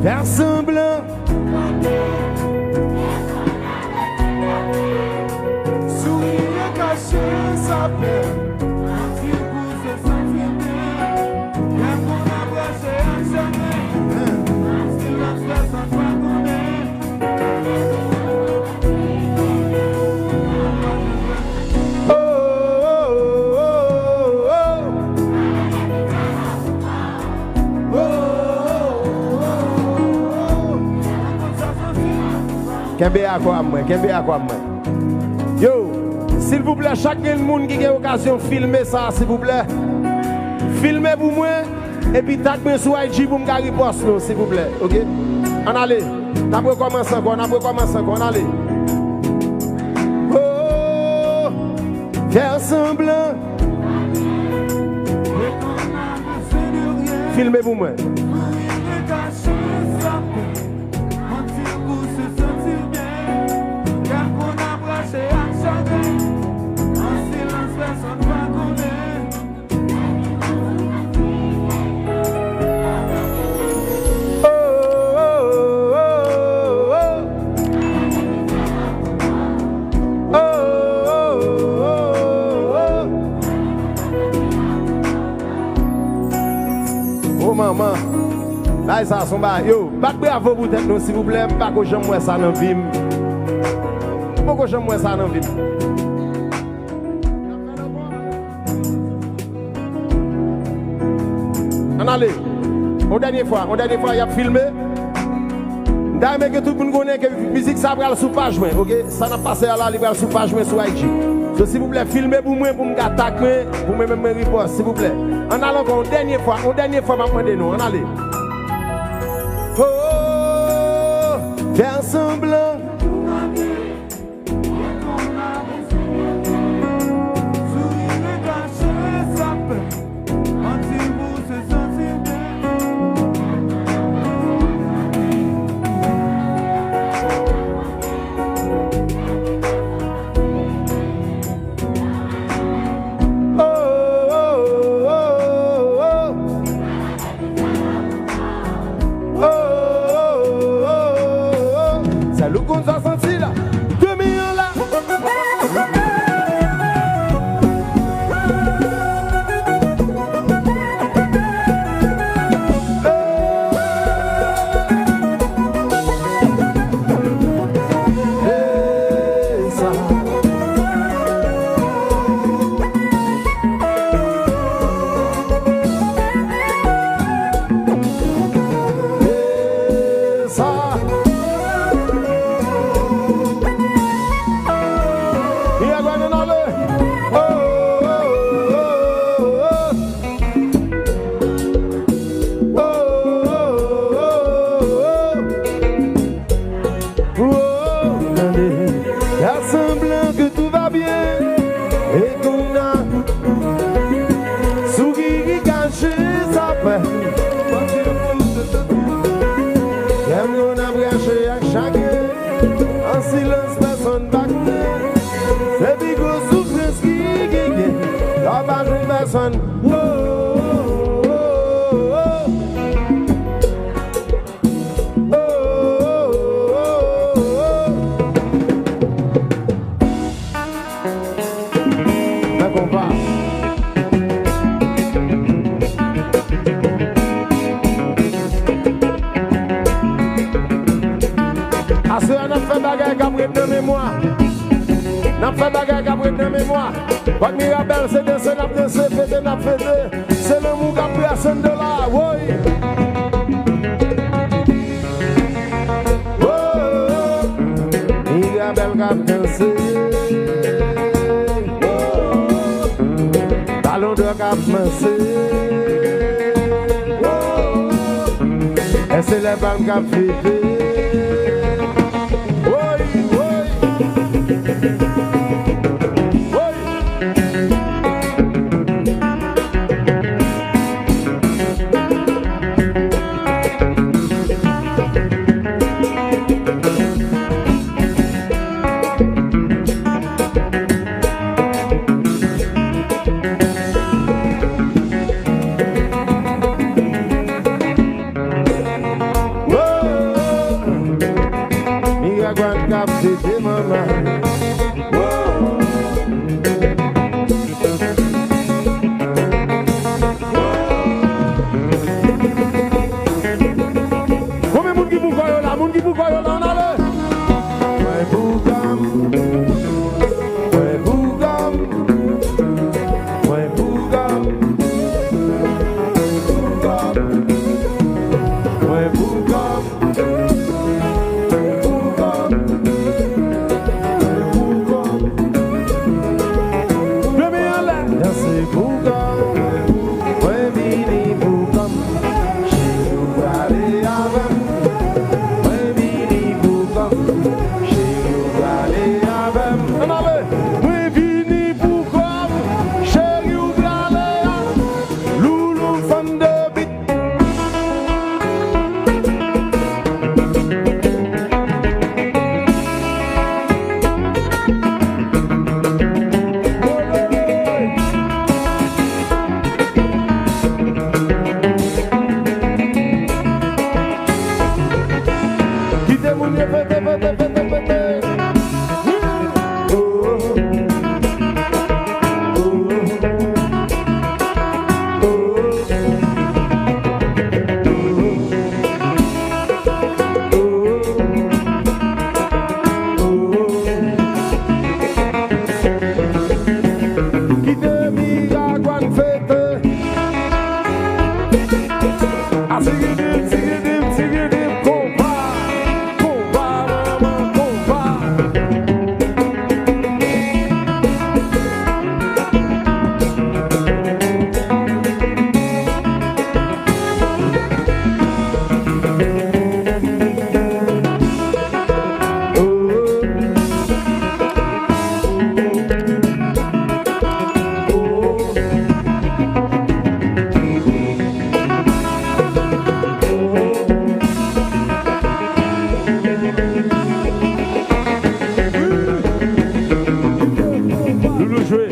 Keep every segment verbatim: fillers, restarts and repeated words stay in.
Fè sanblan. Sourire caché, ça fait. Anti pou se santi byen. Lè moun abrache ak chagren. Silans, pèsonn pa konnen. Kenbe akò a mwen, kenbe akò a mwen. Yo, silvouplè, chak gen moun ki gen okazyon filme sa, silvouplè. Filme pou mwen. Epi tag mwen sou I G pou m ka repost nou, silvouplè. Oke? Ann ale. N ap rekòmanse ankò, n ap rekòmanse ankò. Ann ale. Oh, fè sanblan. Filme pou mwen. Oh, manman. Bagay sa se yon bagay. Yo, bat bravo pou tèt nou, silvouplè. M pako janm wè sa nan vi m. M poko janm wè sa nan vi m. Ann ale. Yon dènye fwa, yon dènye fwa, y ap filme. M ta renmen ke tout moun konnen ke mizik sa pral sou paj mwen, oke? Sa n ap pase a la, li pral sou paj mwen sou I G. So, silvouplè, filme pou mwen, pou m ka tag mwen, pou mwen menm mwen repost, silvouplè. Ann ale ankò, yon dènye fwa, yon dènye fwa, m ap mande nou, ann ale. Oh, fè sanblan. Oh, oh, oh, oh, oh. Sèl ou konn sa santi la. Demi an la. Hey, sa. Sa. Yè gwa nou n ale. Oh, oh, oh, oh, oh. Oh, oh, oh, oh, oh. Oh, tande. Fè sanblan ke tout va byen. E kounye a, souri ki kache sa fè. Kè m konn ap rache ak chagren. An silans, pèsonn pa konnen. Se pi gwo soufrans ki genyen. Lè w pa jwenn pèsonn. Oh, oh, oh, oh, oh. Nan konpa. Aswè a n ap fè bagay k ap ret nan memwa. N ap fè bagay k ap ret nan memwa. Wak Mirabèl, se danse n ap danse, fete n ap fete. Se lanmou k ap brase n de la, woy. Oh, oh, oh. Mirabèl k ap danse. Oh, oh, oh. Balon dò k ap manse. Oh, oh, oh. Èske lè bann k ap fete? Woy, woy. Woy. Se manman. Konbyen moun ki pou kò yo la? Moun ki pou kò yo la, ann ale. Mwen pou kò m. Mwen pou kò m. Mwen pou kò m. Mwen pou kò m. Danse pou kò m. Mwen vini pou kò m. Cheri w prale avè m. Mwen vini pou kò m. Cheri w prale avè m. Ann ale. Mwen vini pou kò m. Cheri w prale avè m. Loulou fann de bit. Kite moun yo fete, fete, fete, fete. Kite miragwàn fete. Asigidim, sigidim, sigidim, konpa, konpa, manman, konpa. Loulou jwe.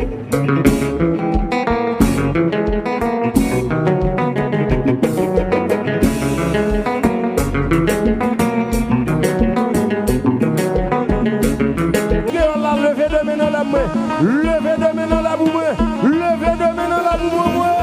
Kreyòl la, leve de men nan lè mwen. Leve de men nan lè pou mwen. Leve de men nan lè pou mwen, mwen.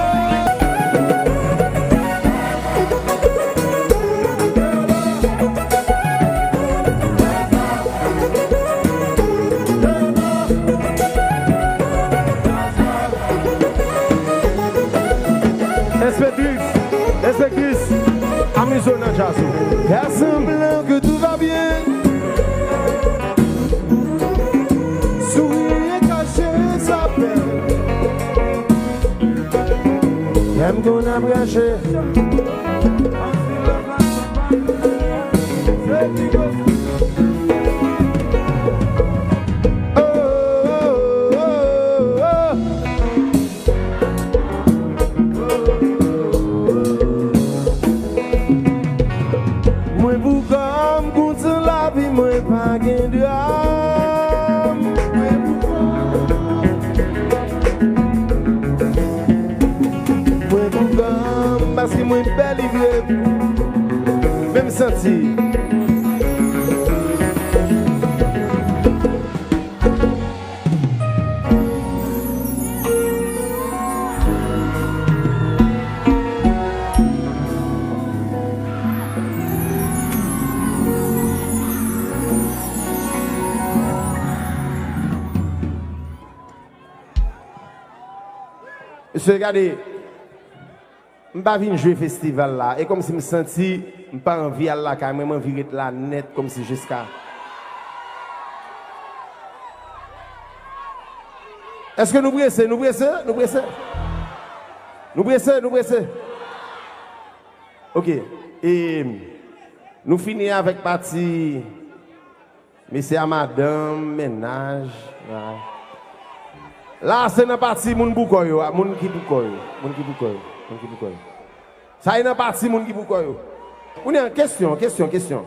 Enspektris, enspektris, amize w nan djaz ou. Fè sanblan ke tout va byen. Souri e kache sa pè. Lè m konn ap rache. Mwen pou kò m kontan lavi mwen pa gen dram. Mwen pou kò m paske mwen bèl vre. Men m santi. Mesye, gade. M pa vin jwe festival la. E kòmsi m santi m pa anvi al lakay mwen, m anvi ret la nèt kòmsi jiska. Èske nou prese? Nou prese? Nou prese? Nou prese? Nou prese? Ok. E nou fini avèk pati mesye a madanm, mennaj. La, se nan pati moun pou kò yo, a, moun ki pou kò yo, moun ki pou kò yo, moun ki pou kò yo. Sa e nan pati moun ki pou kò yo. Kounye a, kesyon, kesyon, kesyon.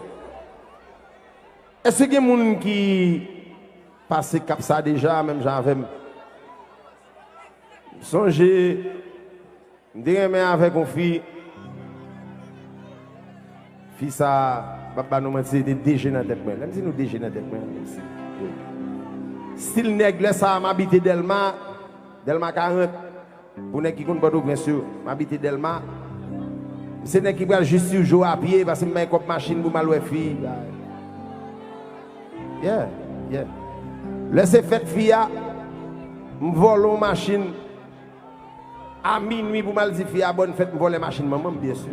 Èske gen moun ki pase kap sa deja, menm jan avè m? Sonje, m te renmen avèk yon fi. Fi sa, m p ap ba nou manti, se te de je nan tèt mwen. Lè m di nou de je nan tèt mwen, se, yo. Stil nèg, lè sa a, m abite Dèlma, Dèlma karant. Pou nèg ki konn Pòtoprens yo, m abite Dèlma. M se nèg ki pral jis Tijo a pye, paske m bay kòb machin pou m al wè fi. Yeah, yeah. Lè se fèt fi a, m vòlè yon machin a minwi pou m al di fi a bòn fèt, m vòlè machin manman m, byen si.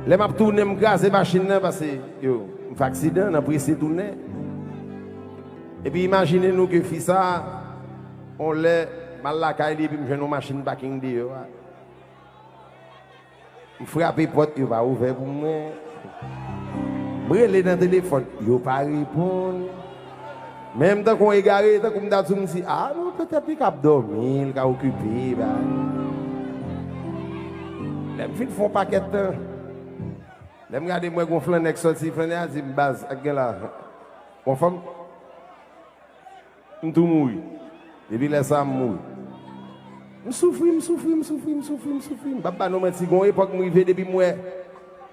Lè m ap tounen, m kraze machin nan, paske, yo, m fè aksidan, nan prese tounen. Epi imajine nou ke fi sa, yon lè, m al lakay li, epi m jwenn yon machin paking deyò a. M frape pòt, yo pa ouvè pou mwen. M rele nan telefòn, yo pa reponn. Men m tankou yon egare, tankou m ta di w, m di, "A, non, petèt li ka ap dòmi, li ka okipe, ba." Lè m fin fè yon pakèt tan, lè m gade, m wè gon flannè k sòti, flannè a di m, "Baz, sa k gen la? Gon fanm?" M tou mouri. Depi lè sa a, m mouri. M soufri, m soufri, m soufri, m soufri, m soufri, m soufri. M p ap ba nou manti, gon epòk m rive, depi m wè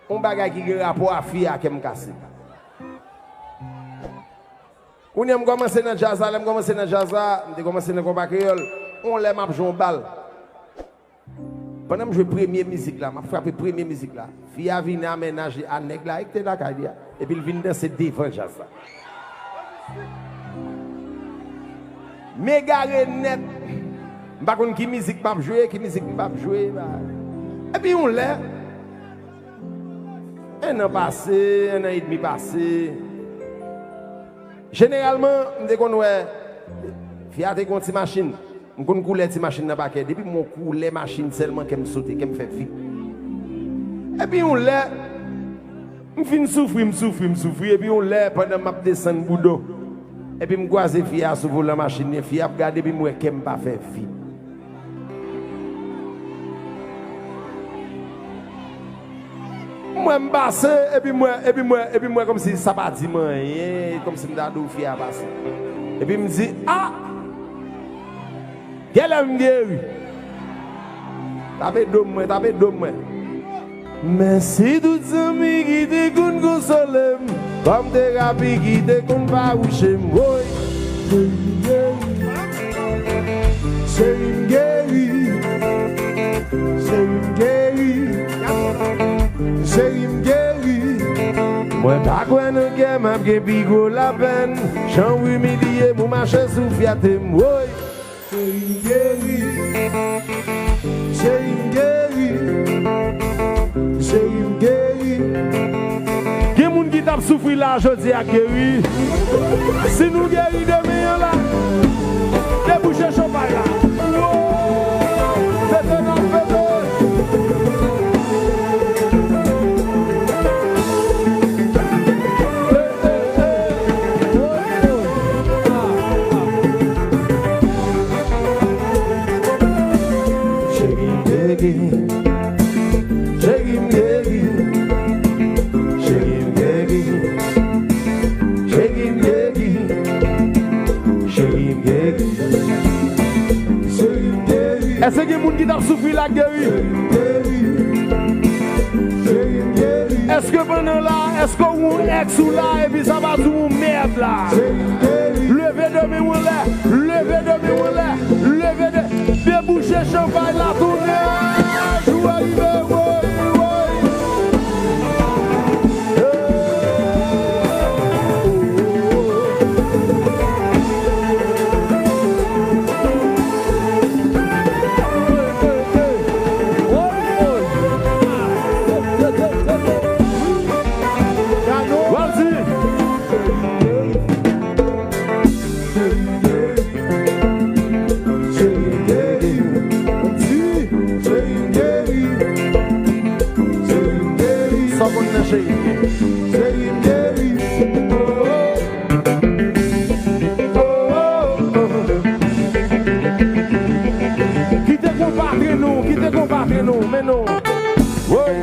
yon bagay ki gen rapò a fi a, kè m kase. Kounye a, m kòmanse nan djaz la, lè m kòmanse nan djaz la, m te kòmanse nan konpa kreyòl. Yon lè m ap jwe yon bal. Pandan m jwe premye mizik la, m ap frape premye mizik la, fi a vin amenaje a nèg la ki te lakay li a, epi l vin danse devan djaz la. M egare nèt. M pa konn ki mizik m ap jwe, ki mizik m p ap jwe. Epi yon lè, en an pase, en an edmi pase. Jeneralman, m te konn wè fi a te gen yon ti machin. M konn koulè ti machin nan pa kè. Depi m wè yon koulè machin sèlman, kè m sote, kè m fè vip. Epi yon lè, m fin soufri, m soufri, m soufri. Epi yon lè, pandan m ap desann Boudon, epi m kwaze fi a sou volan machin li, fi a ap gade, epi m wè kè m pa fè vip. M wè m pase, epi m wè, epi m wè, epi m wè kòmsi sa pa di m anyen, kòmsi m ta di w fi a pase. Epi m di, "A! Genlè m geri." Tape do m mwen, tape do m mwen. Mèsi tout zanmi ki te konn konsole m, kòm terapi ki te konn fawouche m, woy. Cheri m geri, cheri m geri, cheri m geri. Mwen pa kwè nan kè m ap gen pi gwo lapèn, jan w imilye m, ou mache sou fyate m, woy. Cheri m geri, cheri m geri, cheri m geri. Gen moun ki t ap soufri la, jodi a geri. Si nou geri demen an la, debouche chanpay la. Fete n ap fete. Cheri m geri, cheri m geri, cheri m geri, cheri m geri, cheri m geri, cheri m geri. Èske gen moun ki t ap soufri la k geri? Èske pandan la, èske w yon èks ou la, epi sa pa di w yon mèd la? Leve de men w anlè, leve de men w anlè, leve de, debouche chanpay la, tounen, jou a rive, woy, woy. Sa w konn nan cheri. Kite konpa trennen w, kite konpa trennen w, mennen w. Woy.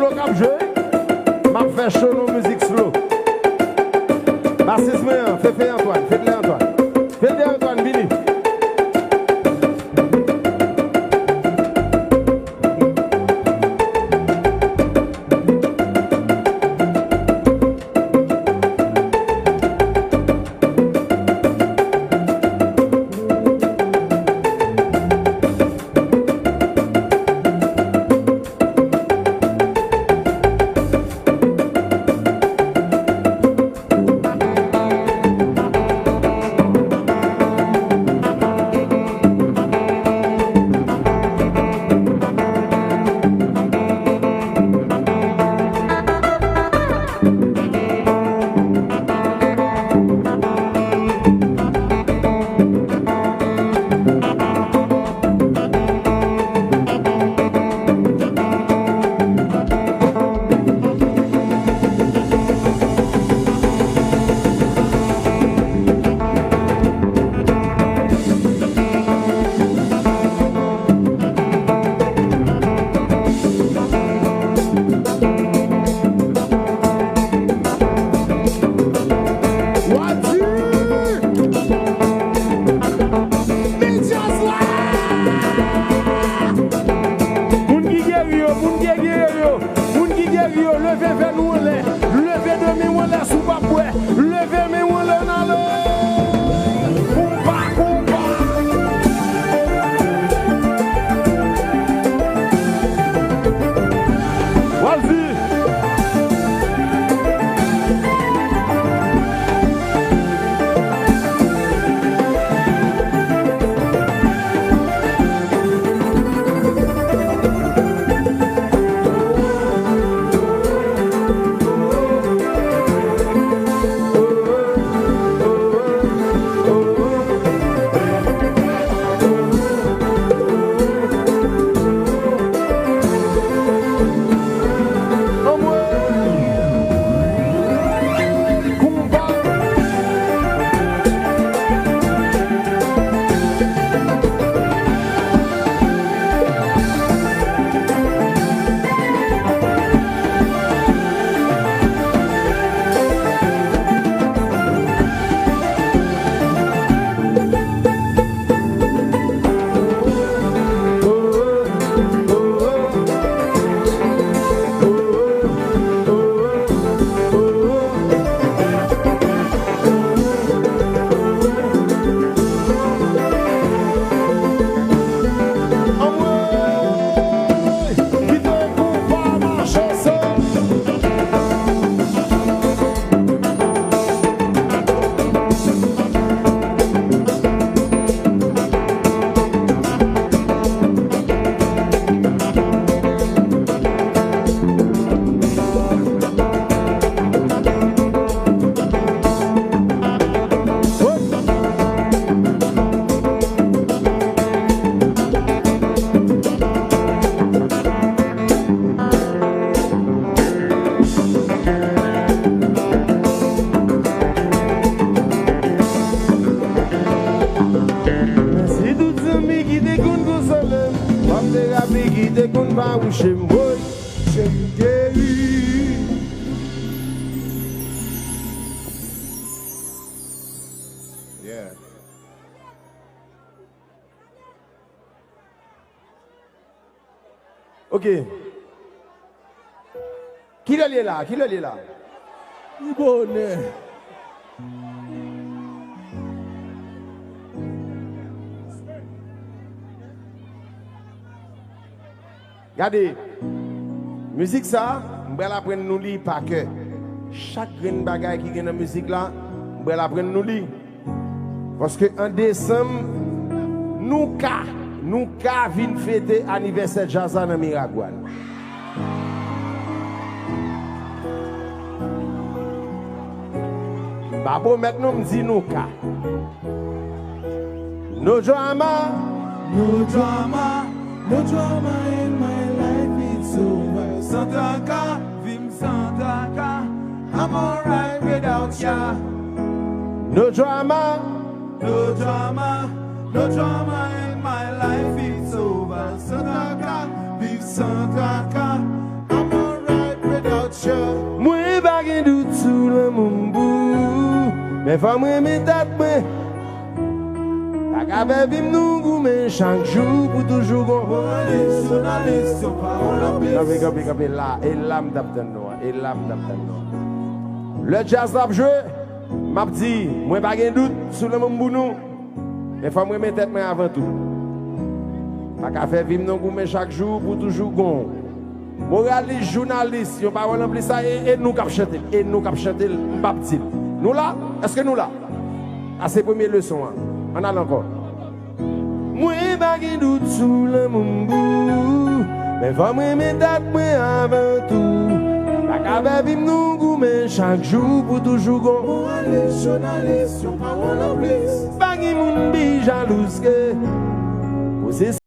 K ap jwe, m ap fè cho nou mizik slow. Basis mwen an, Fefe Antoine, Fedley Antoine. Fedley Antoine, vini. Wadi! Medya la! Moun ki geri yo, moun ki geri yo, moun ki geri yo, leve vè nou anlè, leve de men w anlè si w p ap bwè, leve men w anlè n ale! Konpa, konpa! Wadi! Mèsi tout zanmi ki te konn konsole m, pap terapi ki te konn fawouche m, woy, cheri geri. Yeah. Ok. Kilè l ye la? Kilè l ye la? Li bonè. Gade, mizik sa, m pral aprann nou li pa kè. Chak grenn bagay ki gen nan mizik la, m pral aprann nou li. Paske an desanm, nou ka, nou ka vin fete anivèsè djaz la nan Miragwàn. M pa pwomèt nou, m di nou ka. No drama. No drama, no drama in my life, it's over. San traka, vi m san traka. I'm alright without ya. No drama. No drama, no drama in my life, it's over. San traka, viv san traka. I'm alright. Mwen pa gen dout sou lanmou m pou ou, men fò m renmen tèt mwen. Pa ka fè vi m nou goumen chak jou pou toujou gon. Kanpe, kanpe, kanpe la, e la m t ap tann nou an, e la m t ap tann nou an. Lè djaz la ap jwe, m ap di, mwen pa gen dout sou lanmou m pou nou. Men fò m renmen tèt mwen avan tou. Pa ka fè vi m nan goumen chak jou pou toujou gon. Moralis, jounalis, yon pawòl anplis sa, e, e nou k ap chante l, e nou k ap chante l, m p ap di l. Nou la? Èske nou la? A se premye leson an. Ann al ankò. Mwen pa gen dout sou lanmou m pou ou, men fò m renmen tèt mwen avan tou. Pa ka fè vi m nou goumen chak jou pou toujou gon. Moralis, jounalis, yon pawòl anplis. Pa gen moun pi jalouz ke posesyon.